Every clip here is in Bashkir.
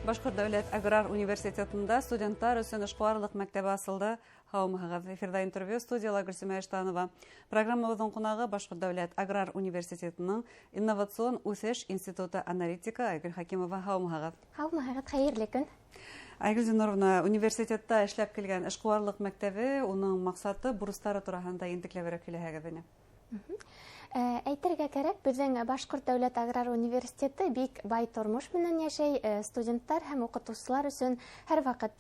Башҡорт дәүләт аграр университетында студенттар өсөн эшҡыуарлыҡ мәктәбе асылды. Һаумыһығыҙ! Эфирҙа интервью, студияла Гөлсимә Иштанова. Программабыҙҙың ҡунағы — Башҡорт дәүләт аграр университетының инновацион үҫеш институты аналитигы Айгөл Хәкимова. Һаумыһығыҙ! Һаумыһығыҙ, хәйерле көн! Айгөл Зиннуровна, университетта эшләп килгән эшҡыуарлыҡ мәктәбе, уның маҡсаты, бурыстары тураһында ентекләберәк һөйләһәгеҙ ине. Әйтергә кәрәк, беҙҙең Башҡорт дәүләт аграр университеты бик бай тормош менән йәшәй. Студенттар һәм уҡытыусылар өсөн һәр ваҡыт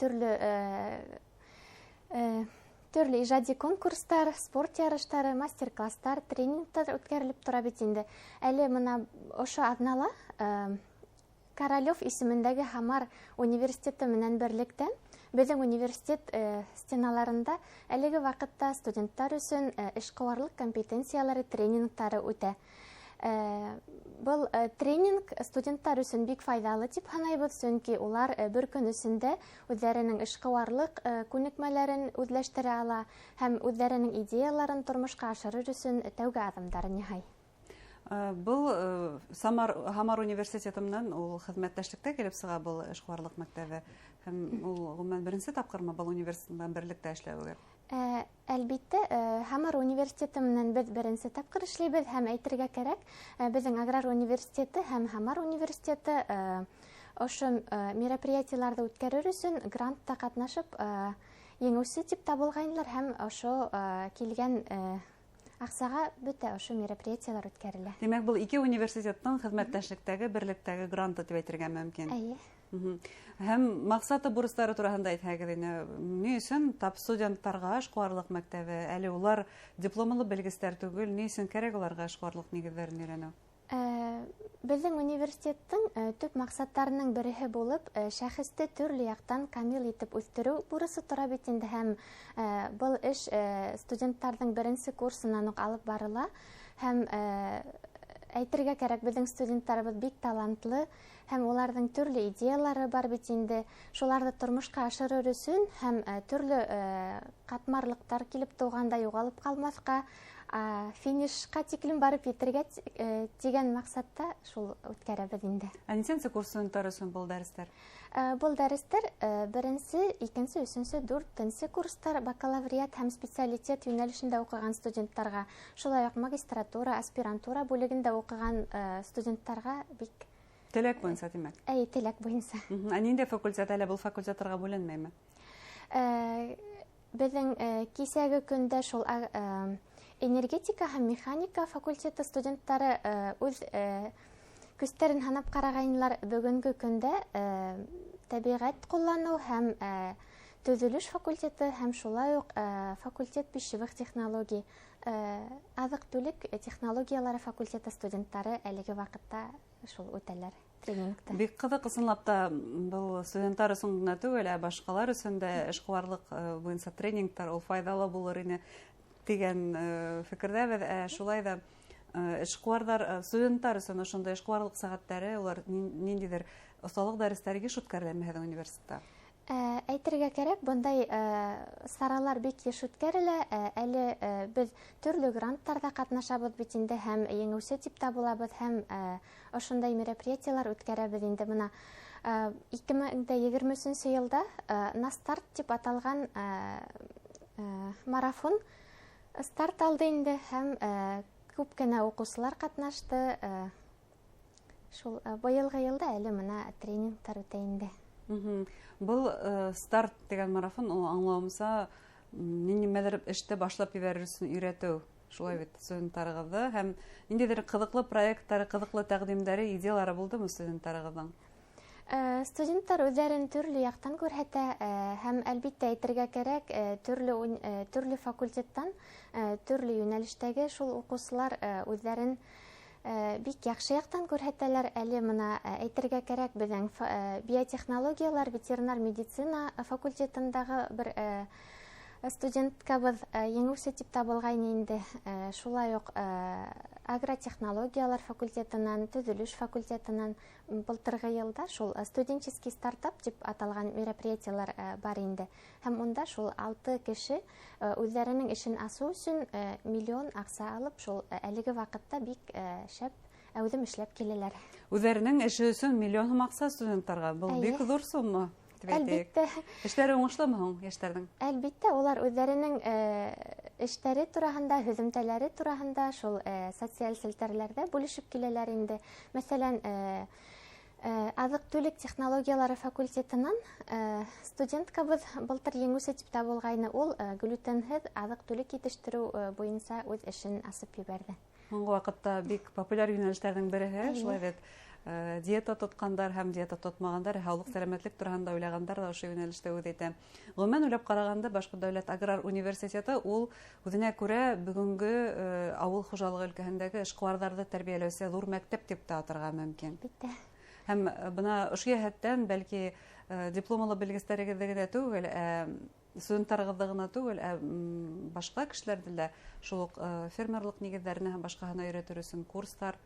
төрлө ижади конкурстар, спорт ярыштары, мастер-класстар, тренингтар үткәрелеп тора бит инде. Әле бына ошо аҙнала Королев исемендәге Һамар университеты менән берлектә беҙҙең университет стеналарында әлеге ваҡытта студенттар өсөн эшҡыуарлыҡ компетенциялары тренингтары үтә. Был тренинг студенттар өсөн бик файҙалы тип һанайбыҙ, сөнки улар бер көн эсендә үҙҙәренең эшҡыуарлыҡ күнекмәләрен үҙләштерә ала һәм үҙҙәренең идеяларын тормошҡа ашырыр өсөн тәүге аҙымдарын яһай. Был Самар университеты менән ул хеҙмәттәшлектә килеп сыға был эшҡыуарлыҡ мәктәбе. Һәм ул ғөмүмән беренсе тапҡырмы был университет менән берлектә эшләүегеҙ? Әлбиттә, Һамар университеты менән беҙ беренсе тапҡыр эшләйбеҙ, һәм әйтергә кәрәк, беҙҙең аграр университеты һәм Һамар университеты ошо мероприятиеларҙы үткәрер өсөн грантта ҡатнашып, еңеүсе тип табылғайнылар, һәм ошо килгән аҡсаға бөтә ошо мероприятиелар үткәрелә. Тимәк, был ике университеттың хеҙмәттәшлектәге, берлектәге гранты тип әйтергә мөмкин. Эйе. Һәм маҡсаты, бурыстары тураһында әйтһәгеҙ ине. Ни өсөн тап студенттарға эшҡыуарлыҡ мәктәбе? Әле улар дипломлы белгестәр түгел, ни өсөн кәрәк уларға эшҡыуарлыҡ нигеҙҙәрен өйрәнеү? Беҙҙең университеттың төп маҡсаттарының береһе булып, шәхесте төрлө яҡтан камил итеп үҫтереү бурысы тора бит инде, һәм был эш студенттарҙың беренсе курсынан уҡ алып барыла. Һәм әйтергә кәрәк, беҙҙең студенттарыбыҙ бик талантлы, һәм уларҙың төрлө идеялары бар бит инде. Шуларҙы тормошҡа ашырыр өсөн һәм төрлө ҡатмарлыҡтар килеп тыуғанда юғалып ҡалмаҫҡа, финишҡа тиклем барып етергә тигән маҡсатта шул үткәрәбеҙ инде. Ә нисәнсе курс студенттары өсөн был дәрестәр? Был дәрестәр беренсе, икенсе, өсөнсө, дүртенсе курстар, бакалавриат һәм специалитет йүнәлешендә уҡыған студенттарға, шулай уҡ магистратура, аспирантура бүлегендә уҡыған студенттарға бик Теләк буйынса, тимәк? Әй, теләк буйынса. Ә ниндәй факультет, әле был факультеттарға бүленмәйме? Беҙҙең кисәге көндә шул энергетика һәм механика факультеты студенттары үҙ көстәрен һанап ҡарағайнылар. Бөгөнгө көндә тәбиғәт ҡулланыу һәм төҙөлөш факультеты һәм шулай уҡ факультет пищевых технологий, аҙыҡ-түлек технологиялары факультеты студенттары әлеге ваҡытта шул үтәләр тренингта. Бик ҡыҙыҡ, ысынлап та, был студенттар өсөн генә түгел, ә башҡалар өсөн дә эшҡыуарлыҡ буйынса тренингтар ул файҙалы булыр ине тигән фекерҙәбеҙ. Ә шулай ҙа, эшҡыуарҙар, студенттар өсөн ошондай эшҡыуарлыҡ сәғәттәре, улар ниндәйҙер оҫталыҡ дәрестәре йыш үткәреләме һеҙҙең университетта? Әйтергә кәрәк, бындай саралар бик йыш үткәрелә. Әле беҙ төрлө гранттарҙа ҡатнашабыҙ бит инде, һәм еңеүсе тип табылабыҙ, һәм ошондай мероприятиелар үткәрәбеҙ инде. Бына 2023 йылда На старт тип аталған марафон старт алды инде, һәм күп кенә уҡыусылар ҡатнашты. Шул быйылғы йылда әле бына тренингтар үтә инде. Был старт тигән марафон, ул аңлауымса, ниндәйҙер эште башлап ебәрер өсөн өйрәтеү, шулай бит, студенттарығыҙҙы, һәм ниндәйҙер ҡыҙыҡлы проекттары, ҡыҙыҡлы тәҡдимдәре, идеялары булдымы студенттарығыҙҙың? Студенттар үҙҙәрен төрлө яҡтан күрһәтә, һәм әлбиттә әйтергә кәрәк, төрлө факультеттан, төрлө йүнәлештәге шул уҡыусылар үҙҙәрен бик яҡшы яҡтан күрһәтәләр. Әле бына әйтергә кәрәк, беҙҙең биотехнологиялар, ветеринар медицина факультетындағы бер студенткабыҙ еңеүсе тип табылғайны инде. Шулай уҡ агротехнологиялар факультетынан, төҙөлөш факультетынан былтырғы йылда шул студенческий стартап тип аталған мероприятиелар бар инде. Һәм унда шул 6 кеше үҙҙәренең эшен асыу өсөн миллион аҡса алып, шул әлеге ваҡытта бик шәп Әүҙем эшләп киләләр. Үҙҙәренең эше өсөн 1 000 000 һум аҡса студенттарға. Был бик ҙур сумма, тип әйтәйек. Әлбиттә. Эштәре уңышлымы һуң йәштәрҙең? Әлбиттә, улар үҙҙәренең эштәре тураһында, һөҙөмтәләре тураһында шул социаль селтәрләрҙә бүлешеп киләләр инде. Мәҫәлән, аҙыҡ-түлек технологиялары факультетынан студенткабыҙ былтыр еңеүсе тип табылғайны. Ул глютенһеҙ аҙыҡ-түлек етештереү буйынса үҙ эшен асып ебәрҙе. Һуңғы ваҡытта бик популяр йүнәлештәрҙең береһе, шулай бит, диета тотҡандар һәм диета тотмағандар, һаулыҡ, сәләмәтлек тураһында уйлағандар ҙа ошо йүнәлештә үҙ итә. Ғөмүмән, уйлап ҡарағанда, Башҡорт дәүләт аграр университеты ул үҙенә күрә бөгөнгө ауыл хужалығы өлкәһендәге эшҡыуарҙарҙы тәрбиәләүсе ҙур мәктәп тип тә атарға мөмкин. Әлбиттә. Һәм бына ошо йәһәттән, бәлки, дипломалы белгестәрегеҙҙе генә түгел, студенттарығыҙҙы ғына түгел, башҡа кешеләрҙе лә шул уҡ фермерлыҡ нигеҙҙәренә һәм башҡаһына өйрәтер өсөн курстар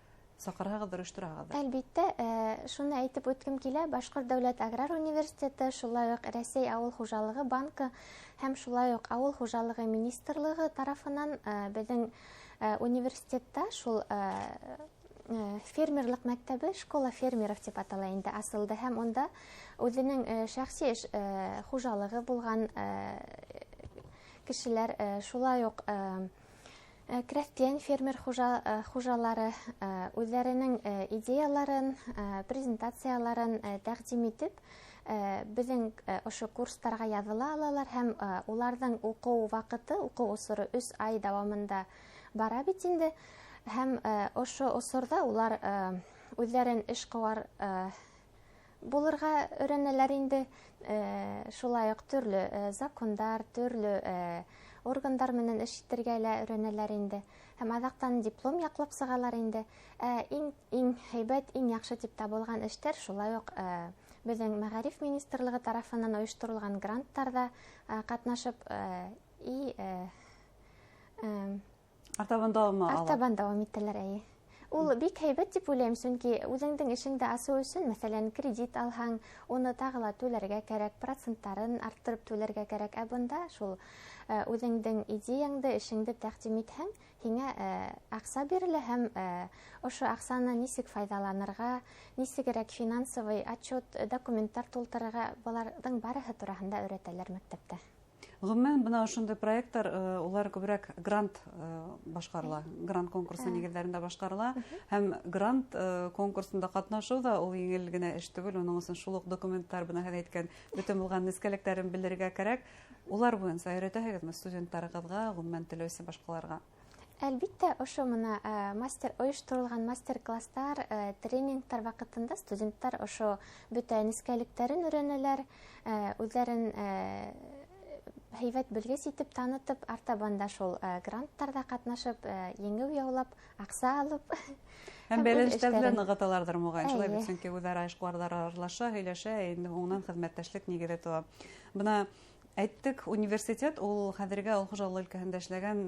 саҡырһағыҙҙыр, ойоштораһығыҙҙыр. Әлбиттә, шуны әйтеп үткем килә, Башҡорт дәүләт аграр университеты, шулай уҡ Рәсәй ауыл хужалығы банкы һәм шулай уҡ ауыл хужалығы министрлығы тарафынан беҙҙең университетта шул фермерлыҡ мәктәбе, школа фермеров тип атала инде, асылды, һәм унда үҙенең шәхси хужалығы булған кешеләр, шулай уҡ крәҫтиән фермер хужалары үҙҙәренең идеяларын, презентацияларын тәҡдим итеп, беҙҙең ошо курстарға яҙыла алалар, һәм уларҙың уҡыу ваҡыты, уҡыу осоро 3 ай дауамында бара бит инде. Һәм ошо осорҙа улар үҙҙәрен эшҡыуар булырға өйрәнәләр инде. Шулай уҡ төрлө закондар, төрлө органдар менән эш итергә лә өйрәнәләр инде. Һәм аҙаҡтан диплом яҡлап сығалар инде. Иң һәйбәт, иң яҡшы тип табылған эштәр шулай уҡ беҙҙең Мәғариф министрлығы тарафынан ойошторолған гранттарҙа ҡатнашып и Артабан дауам ала. Артабан дауам итәләр, эйе. Ул бик һәйбәт тип уйлайым, сөнки үҙеңдең эшеңде асыу өсөн, мәҫәлән, кредит алһаң, уны тағы ла түләргә кәрәк, проценттарын арттырып түләргә кәрәк. Ә бында шул үҙеңдең идеяңды, эшеңде тәҡдим итһәң, һиңә аҡса бирелә һәм ошо аҡсаны нисек файҙаланырға, нисегерәк финансовый отчет, документтар тултырырға, быларҙың барыһы тураһында өйрәтәләр мәктәптә. Ғөмүмән, бына ошондай проекттар, улар күберәк грант башҡарыла, грант конкурсы нигеҙҙәрендә башҡарыла. Һәм грант конкурсында ҡатнашыу ҙа ул еңел генә эш түгел, уның өсөн шул уҡ документтар, бына һеҙ әйткән бөтөн булған нескәлектәрен белергә кәрәк. Улар буйынса өйрәтәһегеҙме студенттарығыҙға, ғөмүмән теләүсе башҡаларға? Әлбиттә, ошо мына ойошторолған мастер-класстар, тренингтар ваҡытында студенттар ошо бөтә нескәлектәрен өйрәнәләр, үҙҙәрен һәйбәт белгес итеп танытып, артабан да шул гранттарҙа ҡатнашып, еңеү яулап, аҡса алып. Һәм Һәм үҙ бәйләнештәр белән эштәрен. нығыталарҙыр моғайын, шулай бит, Эйе. сөнки үҙ-ара эшҡыуарҙар аралаша, һөйләшә, инде һуңынан хеҙмәттәшлек нигеҙе тыуа. Бына әйттек, университет ул хәҙерге ауыл хужалығы өлкәһендә эшләгән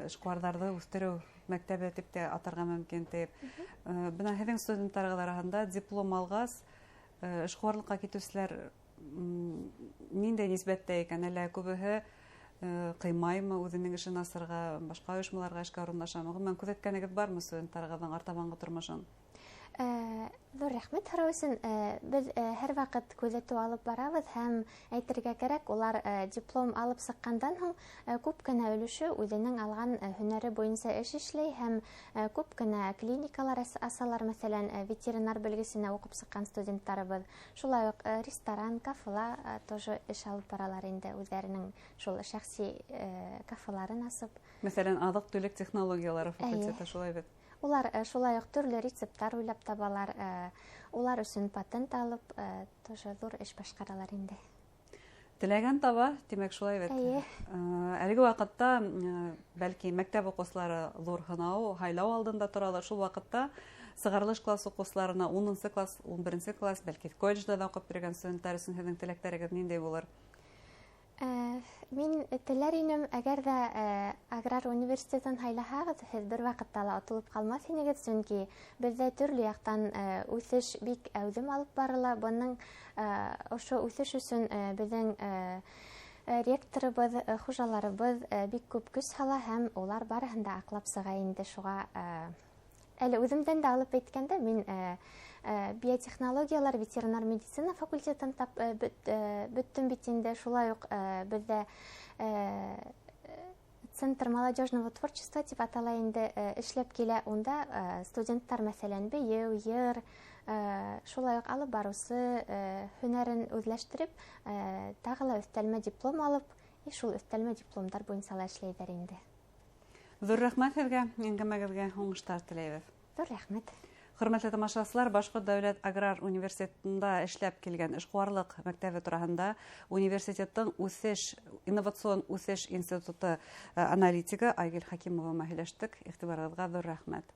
эшҡыуарҙарҙы үҫтереү мәктәбе тип тә атарға мөмкин тип. Бына һеҙҙең студенттарығыҙ араһында диплом алғас, эшҡыуарлыҡҡа китеүселәр ниндәй нисбәттә икән? Әллә күбеһе ҡыймаймы үҙенең эшен асырға, башҡа ойошмаларға эшкә урынлашамы? Ғөмүмән, күҙәткәнегеҙ бармы студенттарығыҙҙың артабанғы тормошон? Ҙур рәхмәт һорау өсөн. Беҙ һәр ваҡыт күҙәтеү алып барабыҙ һәм әйтергә кәрәк, улар диплом алып сыҡҡандан һуң күп кенә өлөшө үҙенең алған һөнәре буйынса эш эшләй һәм күп кенә клиникалар асалар, мәҫәлән, ветеринар белгесенә уҡып сыҡҡан студенттарыбыҙ. Шулай уҡ ресторан, кафела тоже эш алып баралар инде, үҙҙәренең шул шәхси кафеларын асып. Мәҫәлән, аҙыҡ-түлек технологиялары факультеты, шулай бит? Улар шулай уҡ төрлө рецепттар уйлап табалар, улар өсөн патент алып, тоже ҙур эш башҡаралар инде. Теләгән таба, тимәк, шулай бит. Эйе. Әлеге ваҡытта, бәлки мәктәп уҡыусылары ҙур һынау, һайлау алдында торалар. Шул ваҡытта сығарылыш класс уҡыусыларына унынсы класс, ун беренсе класс, бәлки колледжда ла уҡып йөрөгән студенттар өсөн һеҙҙең теләктәрегеҙ ниндәй булыр? Мин теләр инем, әгәр ҙә аграр университетын һайлаһағыҙ, һеҙ бер ваҡытта ла отолоп ҡалмаҫ инегеҙ, сөнки беҙҙә төрлө яҡтан үҫеш бик әүҙем алып барыла. Бының ошо үҫеш өсөн беҙҙең ректорыбыҙ, хужаларыбыҙ бик күп көс һала һәм улар барыһын да аҡлап сыға инде. Шуға Әле үҙемдән дә алып әйткәндә, мин биотехнологиялар, ветеринар медицина факультетын бөттөм бит инде. Шулай уҡ беҙҙә Центр молодежного творчества тип атала инде, эшләп килә. Унда студенттар, мәҫәлән, бейеү, йыр, шулай уҡ алып барыусы һөнәрен үҙләштереп, тағы ла өҫтәлмә диплом алып, шул өҫтәлмә дипломдар буйынса ла эшләйҙәр инде. Ҙур рәхмәт һеҙгә, әңгәмәгеҙгә уңыштар теләйбеҙ. Ҙур рәхмәт. Хөрмәтле тамашасылар, Башҡорт дәүләт аграр университетында эшләп килгән эшҡыуарлыҡ мәктәбе тураһында университеттың үҫеш, инновацион үҫеш институты аналитигы Айгөл Хәкимова менән һөйләштек. Иғтибарығыҙға ҙур рәхмәт.